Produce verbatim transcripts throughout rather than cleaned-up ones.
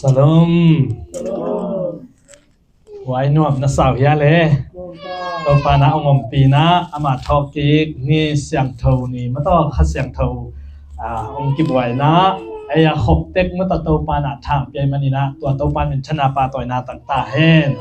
Shalom. Huai nuam na sau hia le. Topa na hong ompina, ama thawhkik ni siangtho ni mataw kha siangtho, ah, hong kibuaina, ei a khop tek mataw Topa na thang piai manina, tua Topa minthanna pahtawina tangta hen.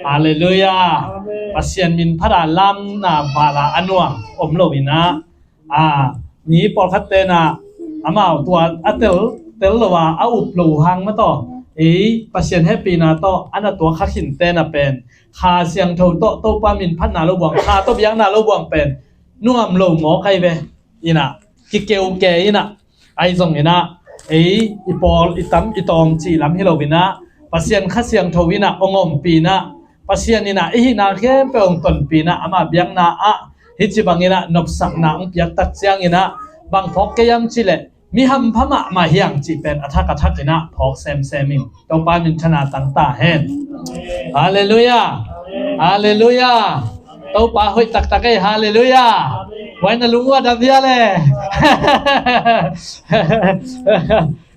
Halleluiah. Pasian min phata lamna vala a nuam om lo ina, a, mi pawlkhat tena amau tua a tel, tel lo a, a up lo hang mataw, ei Pasian hehpihna tawh a na tuak kha khin tena pen kha siangtho tawh Topa min phatna lo buang, kha tawh biakna lo buang pen nuam lo mawk ai ve. Ina, kikeuke ina, ai zong ina, ei i pawl i tam i tawm cih lam hi lo ina, Pasian kha siangtho ina hong ompina, Pasian ina i hihna khempeuh hong tonpina, ama biakna ah hih ci bang ina nopsakna hong piak tak ciang ina, bang phawk kei hiam cih leh mi hampha mahmah hiang cih pen a thak a thak ina phawk semsem ing. Topa minthanna tangta hen. Halleluiah. Halleluiah. Topa hoih taktak ei. Halleluiah. Huai na lung uh a dam hia le.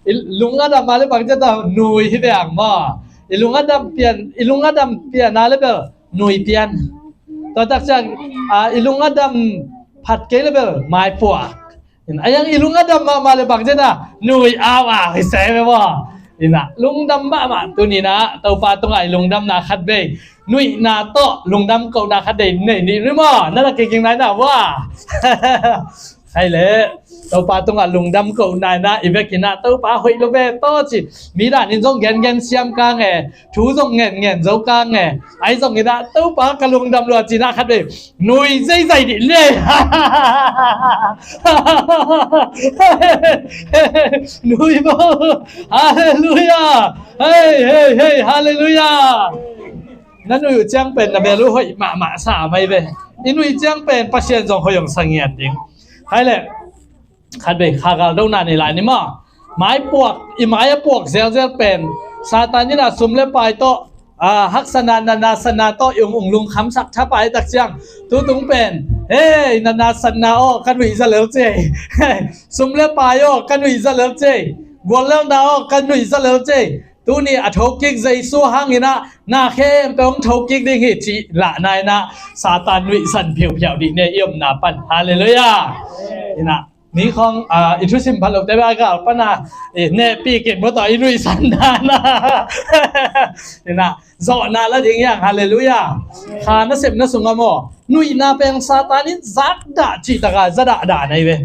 I lung a dam a le bang ciang ta nui hi ve ang maw. I lung a dam pian, i lung a dam pian a le bel nui pian. Tua tak ciang, ah, i lung a dam phat kei le bel mai puak. Ina, a yang i lung a dam mahmah le bang ciang ta nui au au hi se ve maw. Ina, lungdam mahmah tuni ina, Topa tungah i lungdamna khat vei, nuihna tawh lungdam kohna khat vei nei ni maw. Na na kikik nai na vua. Hai le, Topa tungah lungdam kohna ina i vek ina Topa hoih lo ve tawh ci. Mi dan in zong gengen siam kang e, thu zong ngen ngen zo kang e, ai zong ina Topa ka lungdam lua cina khat vei nui zeizai dih le. Nui bo. Halleluiah. Hei, hei, hei, halleluiah. Na nui uh ciang pen na bel uh hoih mahmah sa mai ve. I nui ciang pen Pasian zong hoih hong sa ngiat ding. Hai le, khat vei kha gal dona nei lai ni maw. Mai puak, i mai a puak zelzel pen Satan ina sum le pai tawh, ah, haksana, natna, sana tawh i ung ung lungkhamsak thapai tak ciang tutung pen, hei, natna sana aw ka nuih zalel cei. Sum le pai aw ka nuih zalel cei. Guallelna aw ka nuih zalel cei. Tuni a thokik Jesu hang ina na khempeuh hong thokik ding hi cih lahna ina Satan nuihsan phiuphiau dih ne i omna pan. Halleluiah. Ina, mi khong, ah, i thusim phat lote bek a gal pana, eh, nehpih kik maw tawh i nuihsan dana. Ina, zawhna la ding hiang. Halleluiah. Kha nasepna sungah maw, nuihna peng Satan in zakdah cihtaka zadahdah nei ve.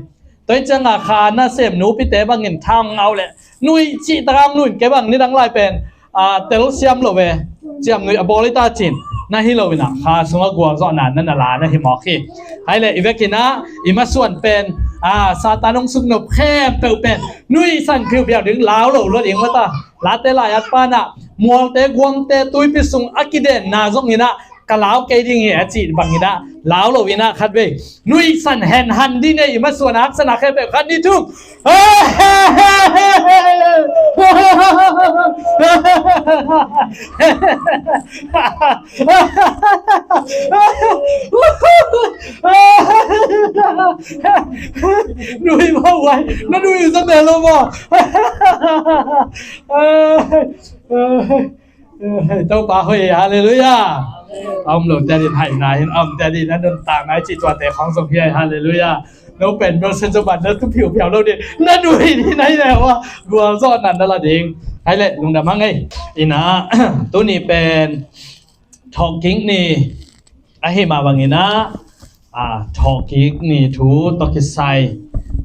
Tua hi cianga kha nasem nupite bangin thang ngau le nuih cihtaka nuih kei bang nidang lai pen, ah, telsiam lo ve. Ciam nuih a bawl i ta cin na hi lo ina kha sungah gualzawhna na na la na hi mawk hi. Hai le i vek ina i masuan pen, ah, Satan hong suknop khempeuh pen nuihsan phiuphiau ding lau lo lua ding mata. Late lai at pana mualte guangte tuipi sung a kidenna zong ina ka lau kei ding hi a cih bang ina lau lo ina khat vei nuihsan henhan dih ne i masuan a haksana khempeuh khat ni thuk. Nui maw huai na nui uh za bel lo maw. Topa hoih. Halleluiah. A om lo te din haina hin a om te din a nuntakna i cih tuate khong zong hi ai. Halleluiah. No pen no sen zobat na tu phiuphiau lo din na nui din ai le wa gualzawhna na la ding. Hai le lungdam hang ei. Ina, tuni pen thawhkik ni ahi mah bangin ah, ah, thawhkik ni thu tawh kisai,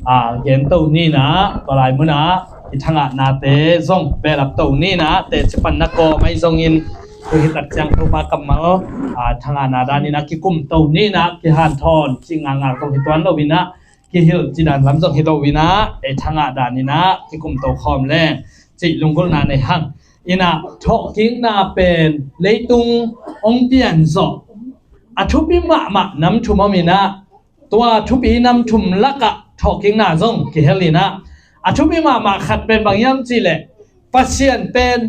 ah, gen to ni na, tua lai mun ah i thangahnate zong behlap to ni na, teci pan na kawm ahi zongin tu hi tak ciang Topa kammal, ah, thangahnate dan in ah kikum to ni na, kihanthawn cih ngakngak zong hi tuan lo in ah, kihilh cih dan lam zong hi lo in ah, ei thangah dan in ah kikum to khawm leng cih lunggulhna nei hang. In ah thawhkikna pen leitung hong pian zawh a thupi mahmah nam thum om in ah, tua thupi nam thum lakah thawhkikna zong kihel in ah, a thupi mahmah khat pen bang hiam cih leh Pasian pen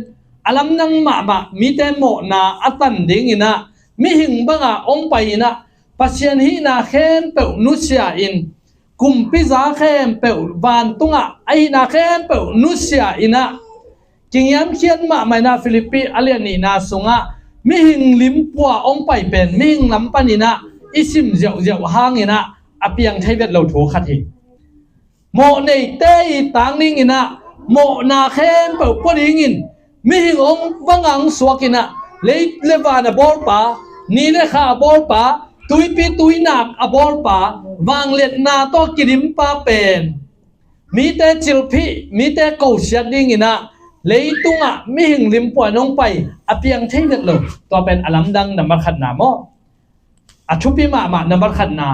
a lamdang mahmah, mite mawhna a tan ding in ah, mihing bangah hong pai in ah Pasian hihna khempeuh nusia in, kumpiza khempeuh vantungah a hihna khempeuh nusia in ah, kingiamkhiat mahmah in ah Filippi a lian nihna sungah mihing limpua hong pai pen mihing lam panin ah i sim ziauziau hangin ah a piang thei vet lo thu khat hi. Mawh neite i tang dingin ah mawhna khempeuh pua dingin mihing hong vanga hong suakin ah lei le van a bawlpa, ni le kha a bawlpa, tuipi tuinak a bawlpa, vangliatna tawh kidimpa pen mite cilphih, mite kosiat dingin ah leitungah mihing limpua in hong pai a piang thei vet lo. Tua pen a lamdang nambat khatna maw? A thupi mahmah nambat khatna.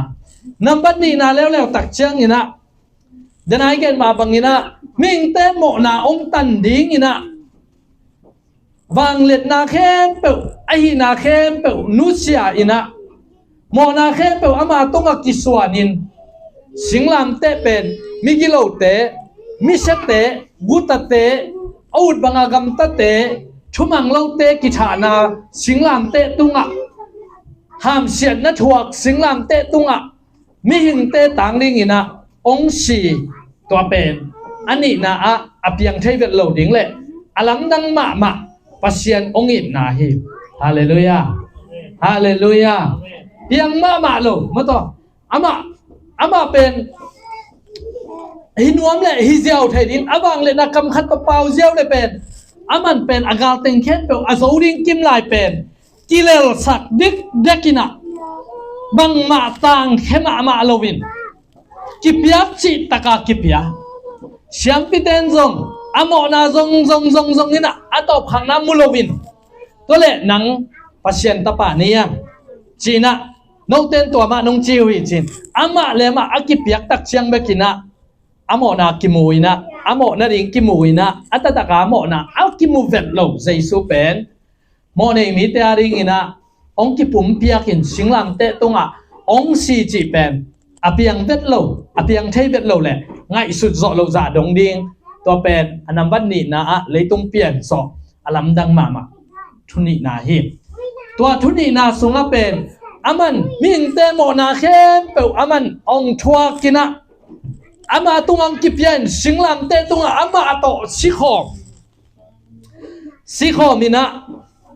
Nambat nihna leuleu tak ciangin ah, den a i gen mah bangin ah mihingte mawhna hong tan dingin ah vangliatna khempeuh, a hihna khempeuh nusia in ah mawhna khempeuh ama tungah kisuanin singlamteh pen migilote, misiate, gutate, a ut banga gamtate, thumang lote kithahna singlamteh tungah, hamsiatna thuak singlamteh tungah mihingte tang dingin ah hong si, tua pen a nihna ah a piang thei vet lo ding le a lamdang mahmah Pasian hong itna hi. Halleluiah. Halleluiah. Piang mahmah lo maw taw. Amah, amah pen hi nuam le hi ziau thei ding, a vangliatna kam khat pau ziau le pen, aman pen a galteng khempeuh a zo ding kim lai pen kilelsak dikdekin ah bangmah tangkhia mahmah loin kipiak cih taka kipia. Siampiten zong a mawhna zong zong zong zong in ah a tawpkhakna mu loin, tua leh nang Pasian tapa ni hiam ci-in ah note in tua mah nong ci uh hi ci-in amah le amah a kipiak tak ciang bekin ah a mawhna kimu in ah, a mawhna ding kimu in ah, a taktak a mawhna a kimu vet lo Jesu pen mawhnei mite a dingin ah hong kipumpiakin singlamteh tungah hong si cih pen a piang vet lo, a piang thei vet lo le ngaihsut zawh loh zah dong ding. Tua pen a nambat nihna ah leitung pian zawh a lamdang mahmah thu nihna hi. Tua thu nihna sungah pen aman mihingte mawhna khempeuh aman hong thuakin ah ama tungah hong kipia in singlamteh tungah amah a tawh sikhawm, sikhawm in ah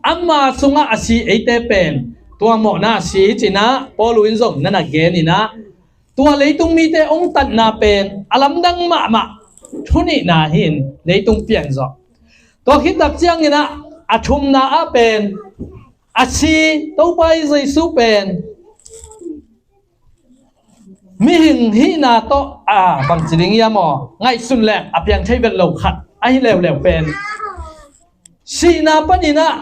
ama sungah a si eite pen tua mawhna a si ci-in ah Paul in zong na na gen in ah tua leitung mite hong tatna pen a lamdang mahmah thu nihna hi in leitung pian zawh. Tua khit tak ciangin ah a thumna ah pen a si Topa i Jesu pen mihing hihna tawh a bangci ding hiam aw ngaihsun le a piang thei vet lo khat ahi leuleu pen sihna panin ah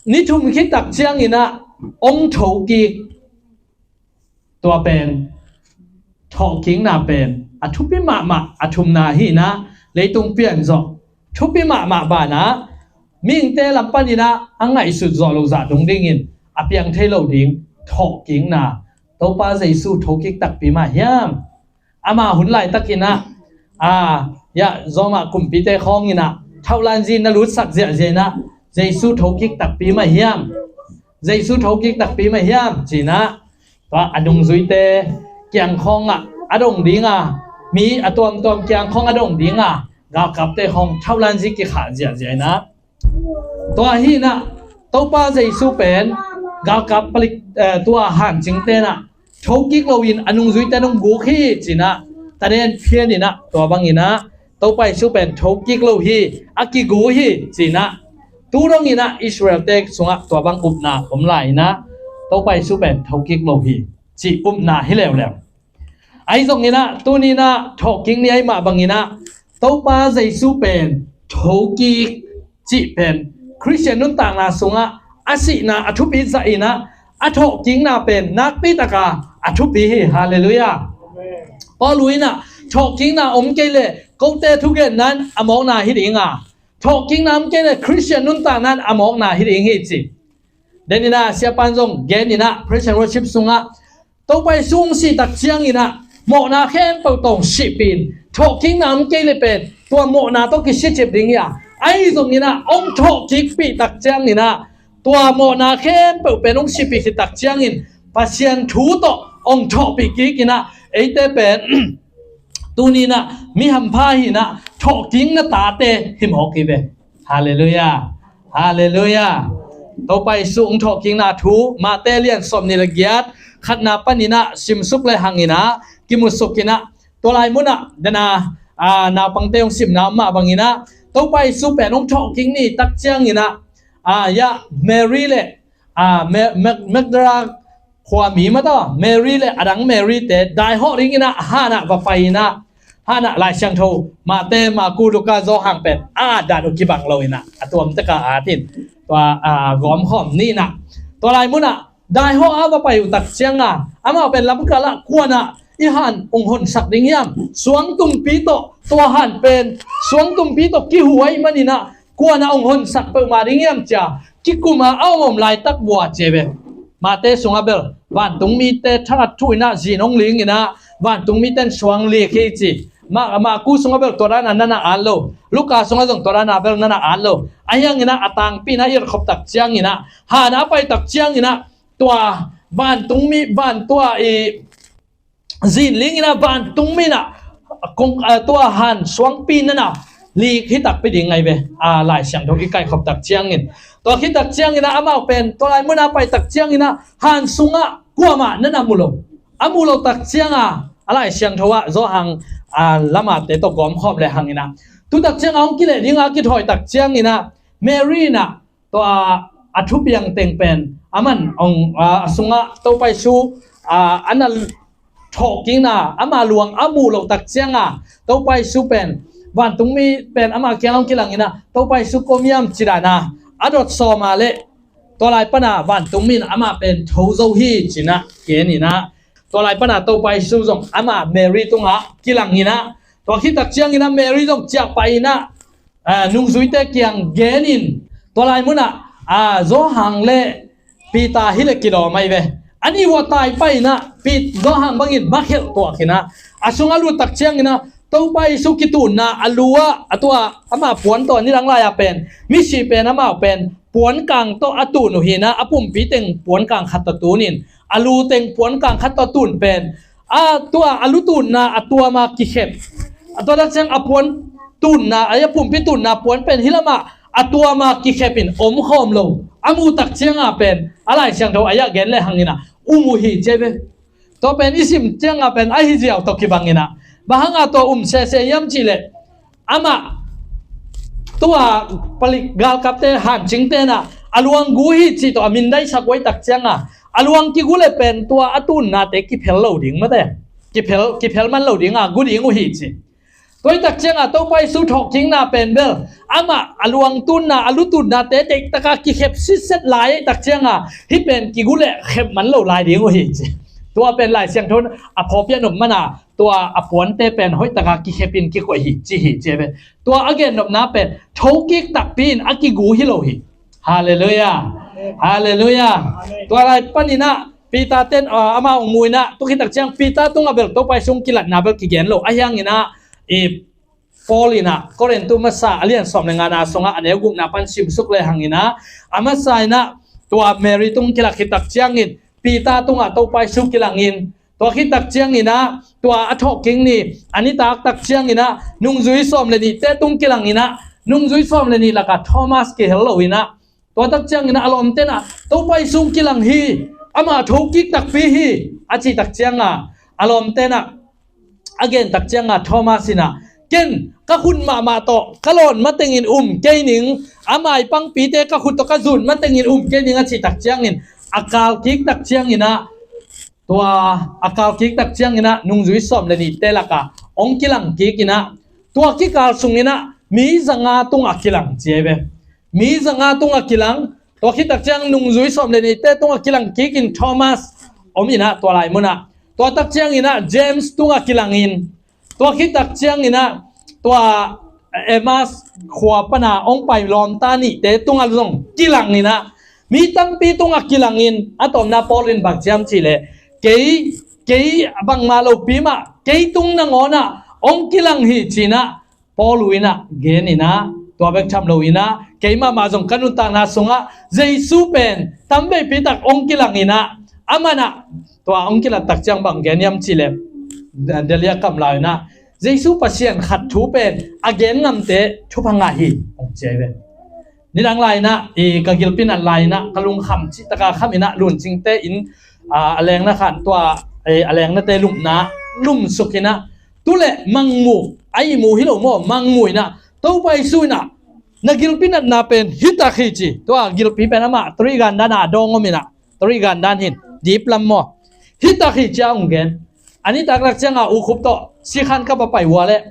ni thum khit tak ciangin ah hong thokik. Tua pen thawhkikna pen a thupi mahmah a thumna hi in ah leitung pian zawh thupi mahmah banah mihingte lam panin ah a ngaihsut zawh loh zah dong dingin a piang thei lo ding thawhkikna. Topa Jesu thokik takpi mah hiam? Ama hun laitakin ah a, ya, Roma kumpite khawngin ah thauhlanzi na lutsak ziahziah in ah Jesu thokik takpi mah hiam? Jesu thokik takpi mah hiam ci-in ah tua a nungzuite kiangkhawngah a dong dinga, mi a tuamtuam kiangkhawng a dong dinga galkapte khawng thauhlanzi kikhah ziahziah in ah tua hi in ah Topa Jesu pen galkap palik, eh, tua hancingte in ah thokik loin a nungzuite nung guk hi ci-in ah taden phian in ah tua bangin ah Topa Jesu pen thokik lo hi, a kigu hi ci-in ah tu dongin ah Israelte sungah tua bang upna om lai in ah Topa Jesu pen thokik lo hi cih upna hi leuleu. Ahi zongin ah tuni in ah thawhkik ni ahi mah bangin ah Topa Jesu pen thokik cih pen Khristian nuntakna sungah a sihna a thupi zah in ah a thawhkikna pen nakpi taka a thupi hi. Halleluiah. Paul in ah thawhkikna om kei leh kote thugenna in a mawkna hi dinga, thawhkikna om kei leh Khristian nuntakna in a mawkna hi ding hi ci. Den in ah siapan zong gen in ah praise and worship sungah Topa Jesu hong sih tak ciangin ah mawhna khempeuh tawh hong sihpih in thawhkikna om kei leh pen tua mawhna tawh kisicip ding hi a, ahi zongin ah hong thawhkikpih tak ciangin ah tua mawhna khempeuh pen hong sihpih khit tak ciangin Pasian thu tawh hong thawhpih kik in ah eite pen tuni in ah mi hampha hi in ah thawhkikna tate hi mawk hi ve. Halleluiah. Halleluiah. Topa Jesu hong thawhkikna thu Mate lian sawm nih le giat, khatna paninah simsuk le hanginah kimusuk inah, tua lai munah dana, aa, naupangte hong simna mah banginah Topa Jesu pen hong thawhkik ni tak cianginah, aa, ya Mary le, aa, Me- Me- Magdala khuami mataw Mary le adang Mary te daihawh dinginah hanah va pai inah, hanah Lai Siangtho Mate, Maku, Luka, Johan pen a dan uh kibang lo inah a tuamteka atin tua, aa, gawmkhawm ni inah, tua lai munah daihawh a va pai uh tak cianga amau pen lamkalah kuanah i han ung honsak ding hiam? Suang tumpi tawh tua han pen suang tumpi tawh kihuai maninah kuanah ung honsak peuhmah ding hiam cia kikuma a om laitak vua cia ve. Mate sungah bel vantungmite thalat thu inah zin hong ling inah vantungmite in suang lik hi ci. Ma- Maku sungah bel tua dana nana at lo, Luka sungah zong tua dana bel nana at lo. Ahi hanginah a tangpi inah i etkhop tak cianginah, hanah a pai tak cianginah tua vantungmi, van tua i zin ling inah vantungmi inah kong, aa, tua han suangpi nana lik hi takpi ding ngai ve. Aa, Lai Siangtho i kaikhop tak ciangin, tua khit tak cianginah amau pen tua lai munah pai tak cianginah han sungah kuamah nana mu lo. A mu lo tak cianga a Lai Siangtho ah Johan, aa, lamate tawh gawmkhawm le hanginah tu tak cianga hong kileh dinga kithawi tak cianginah Mary inah tua a thupiang teng pen aman hong, aa, a sungah Topa Jesu, aa, a na thawhkikna ama luang a mu lo tak cianga Topa Jesu pen vantungmi pen ama kiang hong kilang inah Topa Jesu ko miam cidana a dot sawma le tua lai pana vantungmi in ama pen tho zo hi cinah gen inah, tua lai pana Topa Jesu zong ama Mary tungah kilang inah, tua khit tak cianginah Mary zong ciahpah inah, aa, nungzuite kiang genin tua lai munah, aa, Johan le Peter hi le kilawm ahi ve. A nih uh a tai pah inah Pet- Johan bangin makhelh tuak inah a sungah lut tak cianginah Topa Jesu kitunna a lu ah a tua ama puan tawh a nidang lai-a pen misi pen amau pen puankang tawh a tun uh hinah a pumpi teng puankang khat tawh tunin a lu teng puankang khat tawh tun pen a tua a lu tunna a tuama kikhep, a tua tak ciang a puan tunna, a pumpi tunna puan pen hi lamah a tuama kikhepin omkhawm lo a mu tak cianga pen a Lai Siangtho a yah gen le hanginah um uh hi cia ve. Tua pen i sim cianga pen ahi ziau tawh kibanginah bang hanga tua um sese hiam cihleh amah tua palik galkapte hancingte inah a luang gu hi cih tawh a mindaisak uh ahi tak cianga a luang kigu le pen tua a tunnate kiphel lo ding mate, kiphel, kiphel man lo dinga gu ding uh hi ci. Tua hi tak cianga Topa Jesu thawhkikna pen bel amah a luang tunna a lu tunnate teiktaka kikhep sitset lai ahi tak cianga hih pen kigu le khep man lo lai ding uh hi ci. Tua pen Lai Siangtho in a phawkpiak nop mana tua a puante pen hoihtaka kikhepin kikoih hi ci hi cia ve. Tua a gennopna pen thokik takpi in a kigu hi lo hi. Halleluiah. Halleluiah. Tua lai paninah Peter ten, aa, amau hong mu inah tu khit tak ciang Peter tungah bel Topa Jesu hong kilatna bel kigen lo. Ahi hanginah i Paul inah Korintu masa a lian sawm le ngana sungah a neu gukna pan simsuk le hanginah a masa inah tua Mary tung kilak khit tak ciangin Peter tungah Topa Jesu kilangin tua khit tak cianginah tua a thawhkik ni a nitak tak cianginah nungzui sawm le nihte tung kilanginah nungzui sawm le nih lakah Thomas kihel lo inah tua tak cianginah a lawmte inah Topa Jesu kilang hi, amah thokik takpi hi a cih tak cianga a lawmte inah a gen tak cianga Thomas inah ken ka khut mahmah tawh ka lawn matengin um kei ning, a maipangpite ka khut tawh ka zun matengin um kei ning a cih tak ciangin a kalkik tak cianginah tua a kalkik tak cianginah nungzui sawm le nihte lakah hong kilang kikinah tua kikal sunginah mi zanga tungah kilang cia ve. Mi zanga tungah kilang, tua khit tak ciang nungzui sawm le nihte tungah kilang kikin Thomas om inah tua lai munah tua tak cianginah James tungah kilangin tua khit tak cianginah tua Emmaus khua pana hong pai lawmta nihte tungah zong kilanginah mi tampi tungah kilangin a tawpna Paul in bang ciam cihleh kei, kei bangmah lopi mah kei tung nangawnah hong kilang hi cinah Paul uh inah geninah tua bek tham lo inah keimah mah zong ka nuntakna sungah Jesu pen tamveipi tak hong kilanginah amanah tua hong kilat tak ciang bang gen hiam cihleh Delhi a kamlau inah Jesu Pasian khat thu pen a gen ngamte thupha ngah hi hong cia hi ve. Nidang lai-in ah, i ka gilpi nat lai-in ah, ka lungkham cih taka kham in ah, luncingte in, a, a lengna khan tua, e, a lengnate lumna, lumsuk in ah, tu le mangmu, a ihmu hi lo maw, mangmu in ah, Topa Jesu in ah, na gilpi natna pen hitak hi ci. Tua gilpi pen amah turi gandan a dawng om in ah, turi gandan hin, dip lam maw. Hitak hi ci a hong gen. A nitak lak ciang a U Khup tawh sikhan ka va pai ua leh,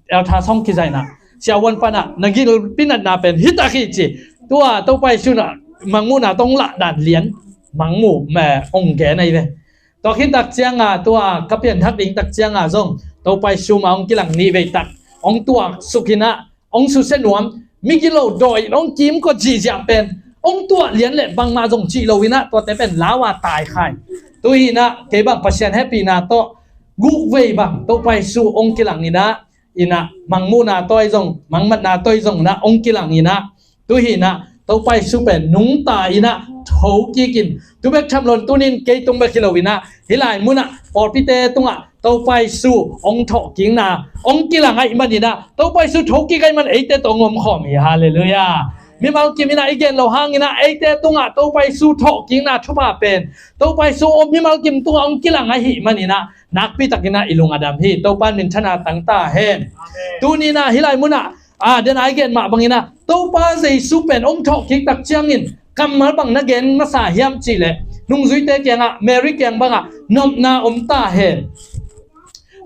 Eltha Sawng kizaina, siavuan pan ah, na gilpi natna pen hitak hi ci. Tua Topa Jesu in ah mangmuhna tawh hong lah dan lian, mangmu, me, hong gen ahi ve. Tua khit tak ciang a, tua ka pianthak ding tak ciang a zong, Topa Jesu mah hong kilang nih vei tak, hong tuaksuk in ah, hong susia nuam, migilo dawi in hong kimkot zihziah pen, hong tuah lian leh bangmah zong cih lo in ah, tuate pen lau a tai khai. Tu hi in ah, kei bang Pasian hehpihna tawh, guk vei bang, Topa Jesu hong kilang in ah, in ah, mangmuhna tawh zong, mangmatna tawh zong in ah, hong kilang in ah, tu hi in ah, Topa Jesu pen nungta in ah, thokik in, tu bek tham lo in tuni in kei tung bek hi lo in ah, hih lai mun ah, pawlpite tungah, Topa Jesu hong thawhkikna, hong kilang ahih manin ah, Topa Jesu thokik ahih man eite tawh hong omkhawm hi, halleluiah. Mimal kim in ah i gen lo hangin ah, eite tungah Topa Jesu thawhkikna thupha pen, Topa Jesu om mimal kim tungah hong kilang ahih manin ah, nakpi takin ah i lung a dam hi. Topa in minthanna tang ta hen. Amen. Tuni in ah hih lai mun ah, a, den a i gen mah bangin ah, Topa Jesu pen hong thawhkik tak ciangin, kammal bang na gen masa hiam cih leh, nungzuite kiangah, Mary kiang bangah, nopna om ta hen.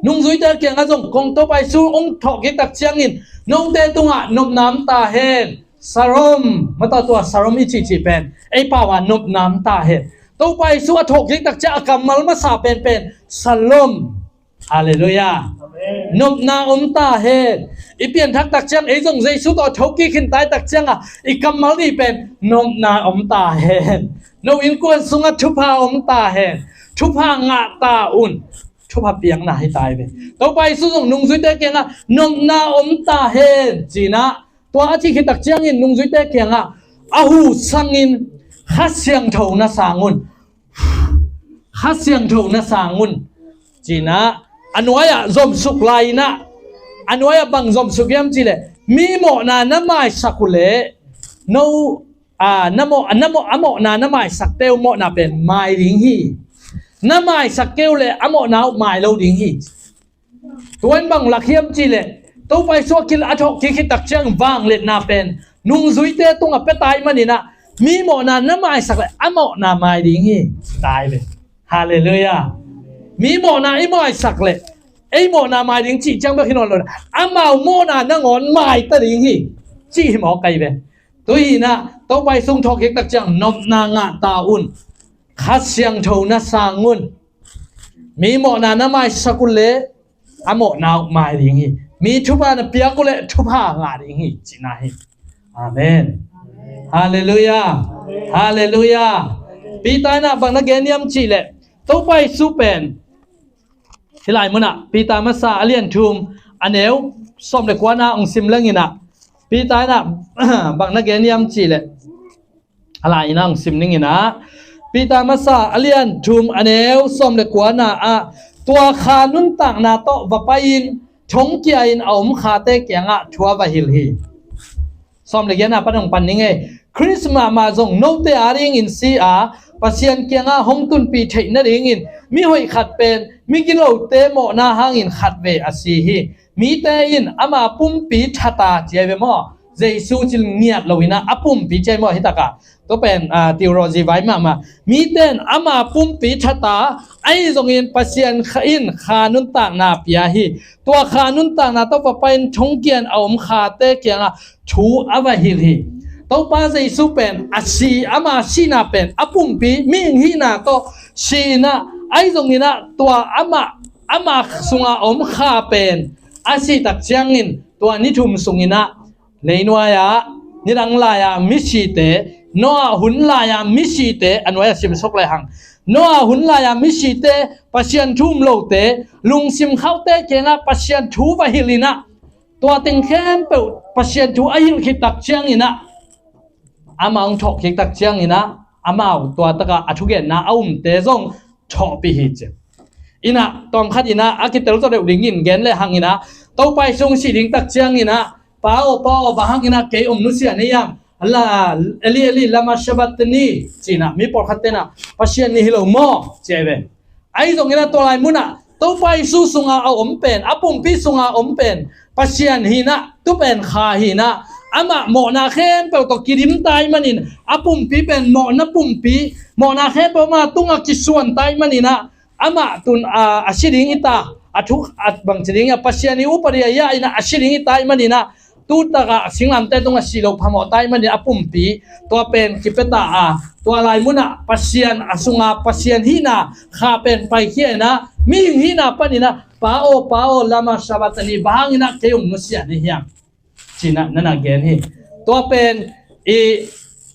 Nungzuite kiangah zong kong, Topa Jesu hong thawhkik tak ciangin, note tungah nopna om ta hen. Shalom, mata tua shalom i cihcih pen, ei pau a nopna om ta hen. Topa Jesu a thawhkik tak ciang a kammal masa penpen, shalom. Halleluiah. Amen. Nopna om ta hen. I pianthak tak ciang, ei zong Jesu tawh thokik khin ta tak ciang a, i kammal nih pen, nopna om ta hen. No innkuan sungah thupha om ta hen. Thupha ngah ta un. Thupha piakna hi ta hi ve. Topa Jesu zong nungzuite kiangah, nopna om ta hen, ci in ah, tua a cih khit tak ciangin nungzuite kiangah, a hu sangin, Kha Siangtho na sang un. Kha Siangtho na sang un. Ci in ah, a nuai-ah zomsuk lai in ah, a nuai-ah bang zomsuk hiam cih leh, mi mawhna na maisak uh leh, no, a, na mawh, na mawh, a mawhna na maisak teu mawhna pen mai ding hi. Na maisak keu leh a mawhna uh mai lo ding hi. Tua in bang lak hiam cih leh, Topa Jesu a kil a thawhkik khit tak ciang vangliatna pen, nungzuite tungah pia ta ahih manin ah, mi mawhna na maisak leh a mawhna mai ding hi. Ta hi ve. Halleluiah. Mi mawhna i maisak leh, ei mawhna mai ding cih ciang bek hi nawn lo. Amau mawhna nangawn mai ta ding hi. Cih hi mawk ahi ve. Tu hi in ah, Topa Jesu thawhkik tak ciang nopna ngah ta un. Kha Siangtho na sang un. Mi mawhna na maisak uh leh, a mawhna uh mai ding hi. Mi thupha na piak uh leh, thupha ngah ding hi, cihna hi. Amen. Halleluiah. Halleluiah. Peter in ah bang na gen hiam cih leh, Topa Jesu pen, hih lai mun ah, Peter masa a lian thum, a neu sawm le kua na hong sim leng in ah, Peter in ah bang na gen hiam cih leh, a lai in ah hong sim ning in ah, Peter masa a lian thum, a neu sawm le kua na ah, tua kha nuntakna tawh va pai-in, thongkia-in a om khate kiangah thu a va hilh hi. Sawm le giatna pan hong pan ning ei. Khrist mahmah zong note adingin si a, Pasian kiangah hong tunpih theih nadingin, mihoih khat pen migilote mawhna hangin khatvei a si hi. Mite in ama pumpi that a, ci ahi ve maw? Jesu cil ngiat lo in ah, a pumpi ci ahi maw, hi tak ah. Tua pen, a, theology vai mahmah. Mite in ama pumpi that a, ahi zongin Pasian kha in kha nuntakna pia hi. Tua kha nuntakna tawh va pai-in thongkia-in a om khate kiangah thu a va hilh hi. Topa Jesu pen a si, ama sihna pen a pumpi, mihing hihna tawh si in ah, ahi zongin ah tua amah, ama sunga a om kha pen a sih tak ciangin tua ni thum sung in ah, leinuai-ah, nidang lai-a misite, Noah hun lai-a misite, a nuai-ah simsuk lehang, Noah hun lai-a misite, Pasian thu um lote, lungsim khauhte kiangah Pasian thu va hilh in ah, tua teng khempeuh Pasian thu a hilh khit tak ciangin ah, amah hong thawhkik tak ciangin ah, amau tua takah a thugenna a umte zong thawhpih hi ci. In ah, tawmkhat in ah, a kitel zaw deuh dingin gen lehang in ah, Topa Jesu sih ding tak ciangin ah, Pa aw, Pa aw, bang hangin ah kei om nusia na hiam? Eli, Eli, lama sabachthani, ci-in ah, mi pawlkhat ten ah, Pasian nih hi lo maw, ci ahi ve. Ahi zongin ah tua lai munah Topa Jesu sungah a om pen, a pumpi sungah a om pen Pasian hi-in ah, tu pen Kha hi-in ah, amah mawhna khempeuh tawh kidim ta ahih manin, a pumpi pen mawhna pumpi, mawhna khempeuh ama tungah kisuan ta ahih manin ah, amah tun, a, a si ding hi ta, a thuk, a bangci ding a, Pasian ii upadi a, a, in ah a si ding hi ta ahih manin ah, tu takah singlamteh tungah sih loh phamawh ta ahih manin a pumpi tua pen kipia ta a, tua lai munah Pasian a sungah Pasian hihna Kha pen paikhia in ah, mihing hihna panin ah, Pa aw, Pa aw, lama sabachthani, bang hangin ah kei hong nusia na hiam, ci-in ah na na gen hi. Tua pen i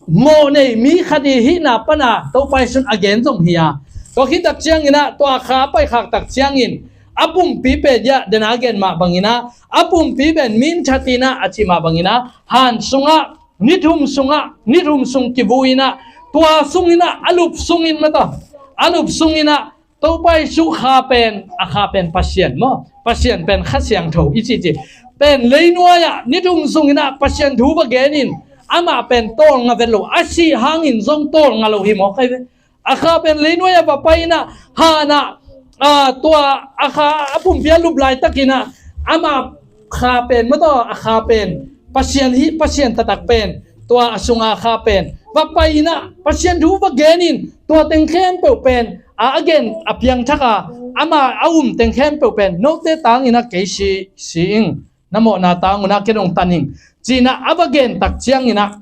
mawh nei mi khat ii hihna pana Topa Jesu'n a gen zong hi a. Tua khit tak ciangin ah, tua Kha a paikhak tak ciangin, a pumpi pen, ya, den a gen mah bangin ah, a pumpi pen min that in ah a cih mah bangin ah, han sungah, ni thum sungah, ni thum sung kivu in ah, tua sungin ah, a lup sungin mataw, a lup sungin ah, Topa Jesu Kha pen, a Kha pen Pasian maw, Pasian pen Kha Siangtho i cihcih pen, leinuai-ah ni thum sungin ah Pasian thu va genin, amah pen tawlnga vet lo, a sih hangin zong tawlnga lo hi mawk ahi ve. A Kha pen leinuai-ah va pai in ah, han ah, a, tua a Kha a pumpi a lup laitakin ah, amah Kha pen mataw, a Kha pen Pasian hi, Pasian taktak pen, tua a sunga Kha pen va pai in ah, Pasian thu va genin, tua teng khempeuh pen, a, a gen, a piangthak a, ama a um teng khempeuh pen note tangin ah kei si, si ing, na mawhna tang un ah kei dong tan ing, ci-in ah a va gen tak ciangin ah,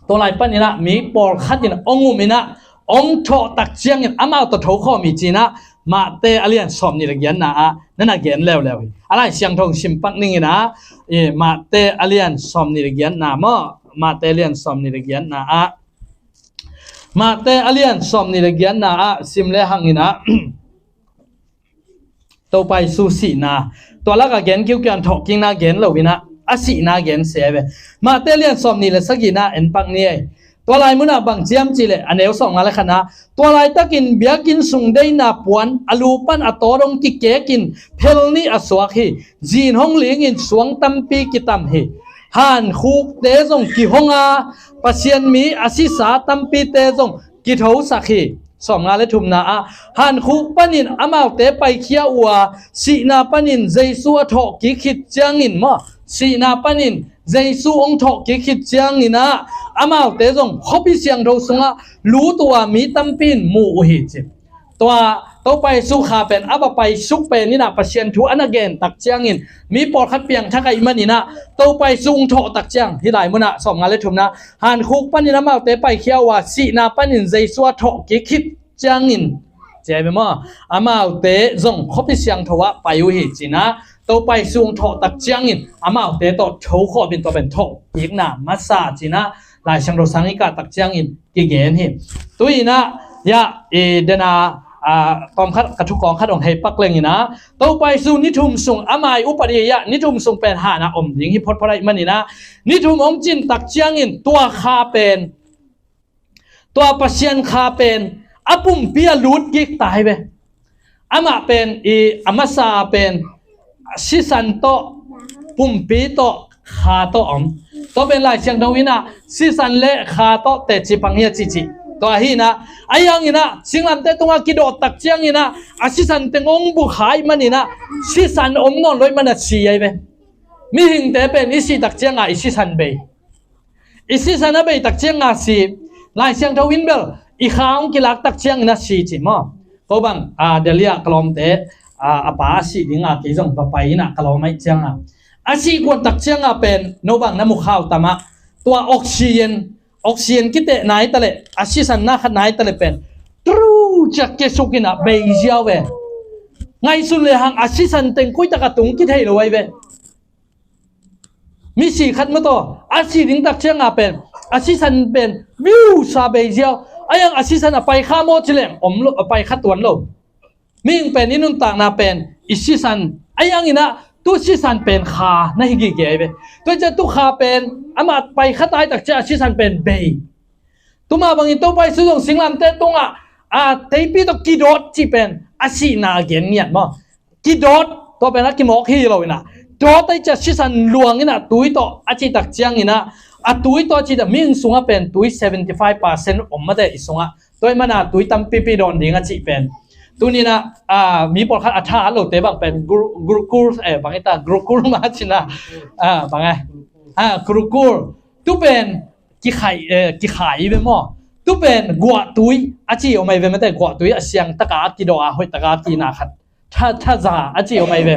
tua lai panin ah mi pawlkhat in hong um in ah, hong thawh tak ciangin amau tawh tho khawm hi, ci-in ah Mate a lian sawmnih le giatna ah na na gen leuleu hi. A Lai Siangtho sim pak ning in ah, i, Mate a lian sawmnih le giatna maw, Mate a lian sawmnih le giatna ah, Mate a lian sawmnih le giatna ah sim le hang in ah, Topa Jesu sihna, tua lakah gen kiukiu in, thawhkikna gen lo in ah, a sihna gen se ve. Mate a lian sawmnih le sagihna en pak ni ei. Tua lai munah bang ci hiam cih leh, a neu sawmnga le khatna, tua laitakin biakinn sung deihna puan a lu pan a tawt hong kikekin phel nih a suak hi. Zin hong lingin suang tampi kitam hi. Hankhukte zong kihong a, Pasian mi a sisa tampite zong kithosak hi. Sawmnga le thumna ah, hankhuk panin amaute paikhia uh a, sihna panin Jesu a thawhkik khit ciangin maw, sihna panin Jesu hong thawhkik khit ciangin ah, amaute zong khuapi siangtho sungah lut uh a, mi tampi in mu uh hi, ci. Tua Topa Jesu Kha pen a va paisuk pen in ah, Pasian thu a na gen tak ciangin, mi pawlkhat piangthak ahih manin ah, Topa Jesu hong thawh tak ciang, hih lai munah sawmnga le thumna, hankhuk panin amaute paikhia uh a, sihna panin Jesu a thawhkik khit ciangin, ci ahi ve maw, amaute zong khuapi siangtho ah pai uh hi, ci-in ah, Topa Jesu hong thawh tak ciangin amaute tawh tho khawm in, tua pen thawhkikna masa, ci-in ah Lai Siangtho sang i kah tak ciangin kigen hi. Tu-in ah, ya, i, den a, a, tawm khat, ka thukawng khat hong hei pak leng in ah, Topa Jesu ni thum sung, ama ii upadi ah ni thum sung pen han ah om ding hi photphot ahih manin ah, ni thum hong cin tak ciangin tua Kha pen, tua Pasian Kha pen a pumpi ah lut kik ta hi ve. Amah pen i, a masa pen sisan tawh, pumpi tawh, Kha tawh om. Tua pen Lai Siangtho in ah sisan le Kha tawh teci pang hi a cihcih. Tua hi in ah, ahi hangin ah singlamteh tungah kidawt tak ciangin ah, a sisan teng hong bu kha ahih manin ah, sisan om nawn lo ahih manin a si ahi ve. Mihingte pen i sih tak ciangah i sisan bei. I sisan a bei tak ciangah si. Lai Siangtho in bel i Kha hong kilak tak ciangin a si, ci maw. Ko bang, a, Delhi ah ka lawmte, a, a pa a sih dingah kei zong va pai in ah, ka lawm ahih ciangah, a sih kuan tak ciangah pen, no bang na mu kha uh tam ah, tua oxygen, oxygen kiteh nai ta leh, a sisan na khat nai ta leh pen, tru ciak kiasuk in ah bei ziau ve. Ngaihsun lehang a sisan teng koi takah tung kithei lo ahi ve. Misi khat mataw, a si ding tak ciangah pen, a sisan pen viu sa bei ziau. Ahi hang a sisan a pai kha maw ci leng, om lo, a pai kha tuan lo. Mihing pen i nuntakna pen i sisan, ahi hangin ah tu sisan pen Kha na hi gige ahi ve. Tua ciang tu Kha pen amah pai kha tai tak ciang a sisan pen bei. Tua mah bangin Topa Jesu zong singlamteh tungah, a, teipi tawh kidawt cih pen a sihna a gen ngiat maw. Kidawt, tua pen a kimawk hi lo in ah, dawt ahih ciang sisan luang in ah tui tawh a cih tak ciangin ah, A tui tawh cih dah mihing sungah pen tui seventy five percent om mate i sungah. Tua ahih mana tui tampipi dawn ding a cih pen. Tuni-in ah, ah, mi pawlkhat a tha a lote bang pen guru, gurukul, eh, bang i ta gurukul mah cih na. Ah, bang eh. Ah, gurukul. Tu pen kikhai, eh, kikhai i ve maw. Tu pen guahtui a ci om ai ve mate, guahtui a siangtaka a kidawh a hoihtaka a kina khat. Tha, thaza a ci om ai ve.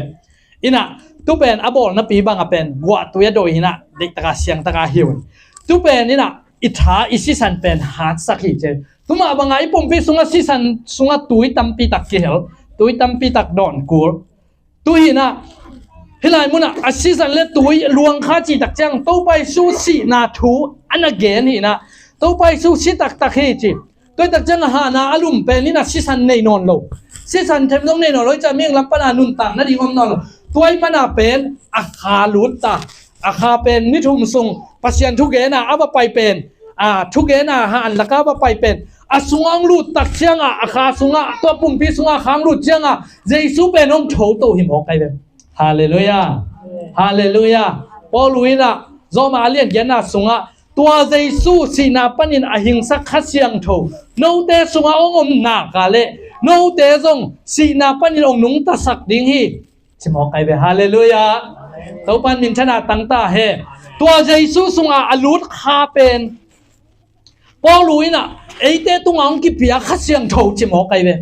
Inah, tu pen a bawlnapi banga pen guahtui a dawi hinah, deihtaka siangtaka hiu. Tu pen inah i tha i sisan pen hatsak hi ci. Tumah banga i pumpi sungah sisan sungah tui tampitak kihel, tui tampitak dawn kul. Tu hinah, hih lai munah a sisan le tui luang kha cih tak ciang Topa Jesu sihna thu a na gen hinah, Topa Jesu si taktak hi ci. Tua hi tak ciang a hahna a lum pen inah sisan nei nawn lo. Sisan them zong nei nawn lo, hi ciah mihing lam pana nuntak nading om nawn lo. Tua ahih mana pen a kha lut ta. A kha pen ni thum sung Pasian thugena a va pai pen, a thugena ha an laka a va pai pen, a sungah hong lut tak ciangah, a kha sungah, tua pumpi sungah a kha hong lut ciangah Jesu pen hong tho to hi mawk ai ve. Halleluiah. Halleluiah. Paul inah Roma a lian giatna sungah tua Jesu sihna panin a hingsak Kha Siangtho note sungah hong om nak a leh note zong sihna panin hong nungtasak ding hi. Ci mawk ai ve. Halleluiah. Topan minthanna tangta hen. Tua Jesu sungah a lut kha pen Paul inah eite tungah hong kipia Kha Siangtho ci mawk ai ve.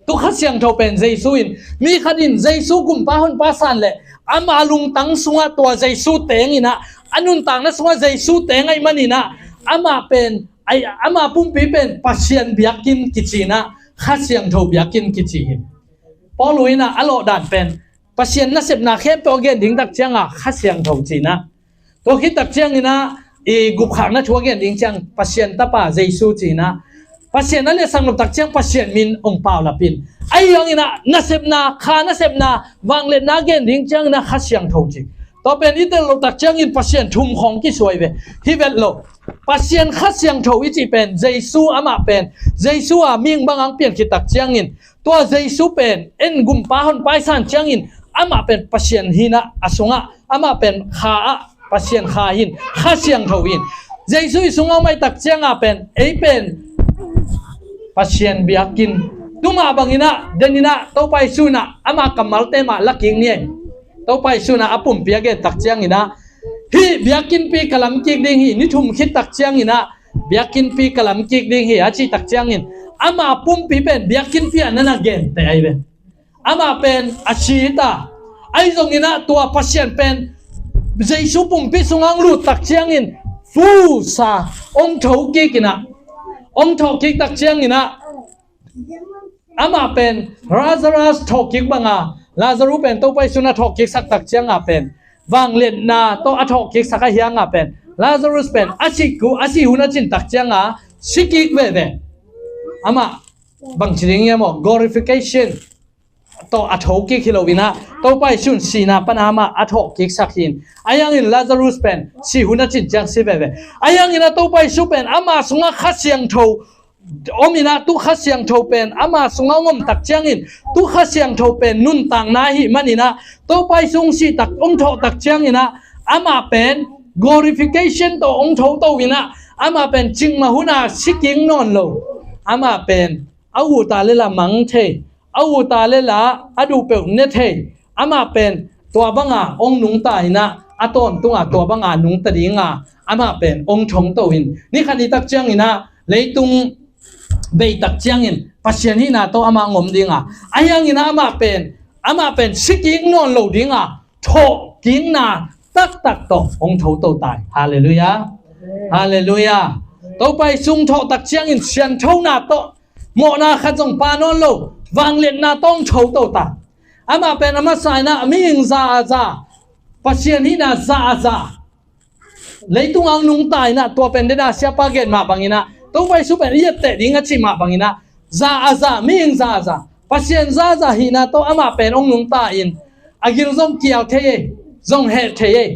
Tu Kha Siangtho pen Jesu in, mi khat in Jesu Kumpa Honpa san leh ama lungtang sungah tua Jesu teng inah, a nuntakna sungah Jesu teng ahih maninah, amah pen, ai, ama pumpi pen Pasian biakinn kici inah, Kha Siangtho biakinn kici hi. Paul inah a lawhdan pen Pasian nasepna khempeuh a gen ding tak cianga Kha Siangtho ci inah. Tua khit tak cianginah i gupkhakna thu a gen ding ciang Pasian Tapa Jesu ci inah. Pasian a liatsak nop tak ciang Pasian min hong paulap in. Ahi hanginah nasepna, kha nasepna, vangliatna a gen ding cianginah Kha Siangtho ci. Tua pen i tel loh tak ciangin Pasian thum khawng kisuai ve. Hi vet lo. Pasian Kha Siangtho i cih pen Jesu amah pen, Jesu a mihing banga hong pian khit tak ciangin tua Jesu pen en Kumpa Honpa i san ciangin amah pen Pasian hinah a sungah, amah pen kha ah Pasian kha hin, Kha Siangtho hin. Jesu i sungah om ai tak cianga pen ei pen Pasian biakinn. Tumah banginah, deninah, Topa Jesu inah ama kammalte mah la kik ni ei. Topa Jesu inah a pumpi a gen tak cianginah, hih biakinnpi ka lam kik ding hi, ni thum khit tak cianginah biakinnpi ka lam kik ding hi a cih tak ciangin ama pumpi pen biakinnpi ah na na gente ai ve. Amah pen a si ta. Ahi zonginah tua Pasian pen Jesu pumpi sungah hong lut tak ciangin fusa hong tho kik inah, hong thawh kik tak cianginah amah pen Lazarus thawh kik banga, Lazarus pen Topa Jesu inah thawh kiksak tak cianga pen vangliatna tawh a thawh kiksak ahi hanga pen Lazarus pen a si ku, a si hun a cin tak cianga si kik veve. Amah bangci ding hiam aw, glorification tawh a thokik hi loinah Topa Jesu in sihna pana amah a thawhkiksak hi in. Ahi hangin Lazarus pen si hun a cin ciang si veve. Ahi hanginah Topa Jesu pen ama sungah Kha Siangtho om inah, tu Kha Siangtho pen ama sungah hong om tak ciangin, tu Kha Siangtho pen nuntakna ahih maninah Topa Jesu hong sih tak, hong thawh tak cianginah amah pen glorification tawh hong tho to inah, amah pen cikmah huna si kik nawn lo. Amah pen a ut a leh la mang thei, a ut a leh la a duh peuh ne thei. Amah pen tua banga hong nungta inah, a tawntunga tua banga nungta dinga amah pen hong thong to in. Ni khat ni tak cianginah leitung bei tak ciangin Pasian hihna tawh amah hong om dinga, ahi hanginah amah pen, amah pen si kik nawn lo dinga, thawhkikna taktak tawh hong tho to tai. Halleluiah. Halleluiah. Topa Jesu hong thawh tak ciangin sianthona tawh, mawhna khat zong pha nawn lo, vangliatna tawh hong tho to ta. Amah pen a masa inah mihing za a za, Pasian hihna za a za, leitung a hong nungta inah, tua pen dena siapa gen mah banginah, Topa Jesu pen i etteh ding a cih mah banginah, za a za, mihing za a za, Pasian za a za hihna tawh amah pen hong nungta in, a gil zong kial thei ei, zong heh thei ei.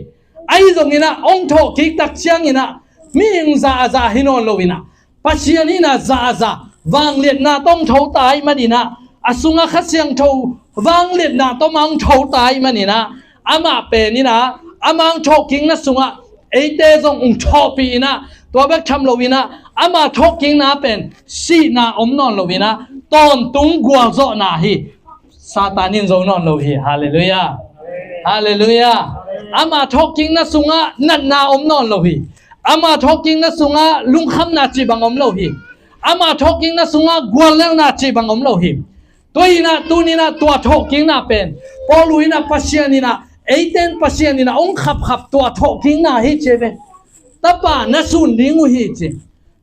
Ahi zonginah hong thawhkik tak cianginah mihing za a za hi nawn lo inah, Pasian hihna za a za, vangliatna tawh hong tho ta ahih maninah, a sungah Kha Siangtho vangliatna tawh mah hong tho ta ahih maninah, amah pen inah, amah hong thawhkikna sungah eite zong ung thawhpih in ah, tua bek tham lo in ah, ama thawhkikna pen sihna om nawn lo in ah, tawntung gualzawhna hi. Satan in zo nawn lo hi. Halleluiah. Halleluiah. Ama thawhkikna sungah natna om nawn lo hi. Ama thawhkikna sungah lungkhamna cih bang om lo hi. Ama thawhkikna sungah guallelhna cih bang om lo hi. Tua in ah, tuni in ah, tua thawhkikna pen Paul in ah, Pasian in ah, eite in Pasian in ah ong khapkhap tua thawhkikna hi ci ve. Tapa na sun ding uh hi ci.